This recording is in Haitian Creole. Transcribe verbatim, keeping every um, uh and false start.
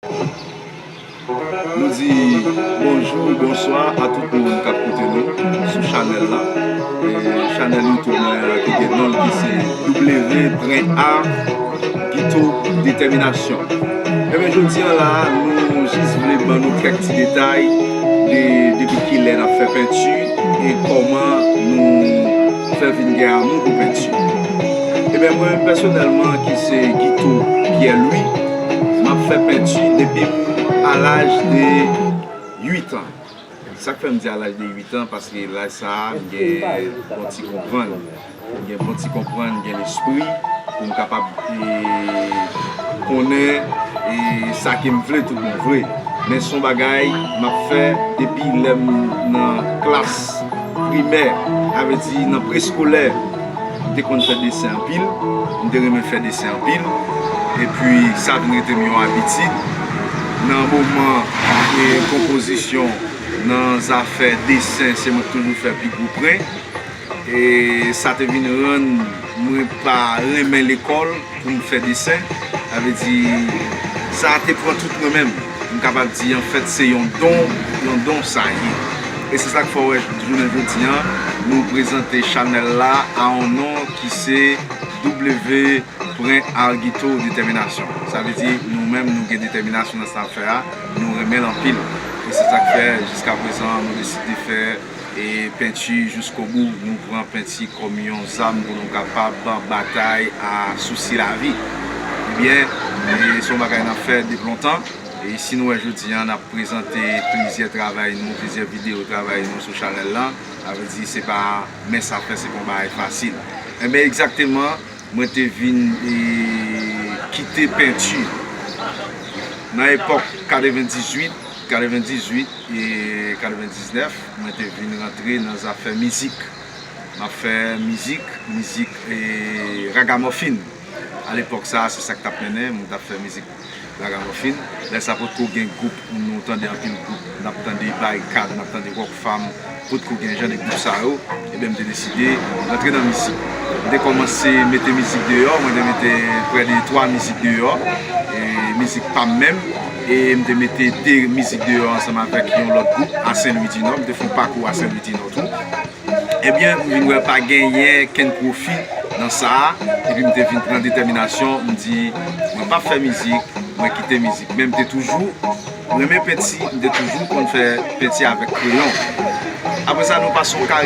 Nou di bonjou, bonswa a tout moun k ap koute nou sou chanèl la. E chanèl YouTube mwen an ki gen non l ki se W Pwen A Guito Détermination. Ebyen, jodi a la, nou jis vle ban nou kèk ti detay de depi kilè n ap fè penti e kòman nou fè vin gen amou pou penti. Ebyen, mwen pèsonèlman, ki se Guito Pierre Louis, m ap fè penti depi m a laj de uit an. Sa k fè m di a laj de uit an, paske laj sa a, m gen bon ti konprann. M gen bon ti konprann, m gen lespri pou m kapab e, konnen e, sa ke m vle tout bon vre. Men se yon bagay m ap fè depi lè m nan klas primè, sa vle di nan preskolè. M te konn fè desen anpil, m te renmen fè desen anpil. Epi sa vin rete m yon abitid. Nan moman e, konpozisyon, nan zafè desen, se mwen k toujou fè pi gwo pwen. E sa te vin rann mwen pa renmen lekòl pou m fè desen. Sa vle di, sa te pran tout mwen menm. M kapab di, anfèt, se yon don, yon don sa ye. E se sa k fè w wè, jounen jodi a, nou prezante chanèl la a yon non ki se W Pwen A Guito Détermination. Sa vle di, nou menm, nou gen detèminasyon nan sa n ap fè a, nou renmen l anpil. E se sa k fè, jiska prezan, nou deside fè e penti jiskobou. Nou pran penti kòm yon zam pou nou kapab batay a sousi lavi. Ebyen, e se yon bagay n ap fè depi lontan. E si nou wè jodi a, n ap prezante plizyè travay nou, plizyè videyo travay nou sou chanèl lan, sa vle di se pa mens afè, se pa yon bagay fasil. Ebyen, egzakteman, mwen te vin e, kite penti nan epòk katrevendizuit, katrevendizuit e katrevendiznèf, mwen te vin rantre nan zafè mizik. M ap fè mizik, mizik e, ragamòfin. Alepòk sa a, se sa k t ap mennen, moun t ap fè mizik ragamòfin. Lè sa potko gen gwoup, nou tande anpil gwoup, n ap tande Barikad, n ap tande Rockfam, potko gen jan de gwoup sa yo. Ebyen, m te deside rantre nan mizik. M te kòmanse mete mizik deyò, mwen te mete prè de twa mizik deyò, e mizik pa m menm, e m te mete de mizik deyò ansanm avèk yon lòt gwoup a Sen Lwi di Nò, m te fè yon pakou a Sen Lwi di Nò tou. Ebyen, m vin wè pa genyen kenn pwofi nan sa a, epi m te vin pran detèminasyon, m di, mwen p ap fè mizik, mwen kite mizik. Men m te toujou renmen penti, m te toujou konn fè penti avèk kreyon. Apre sa, nou pase yon kari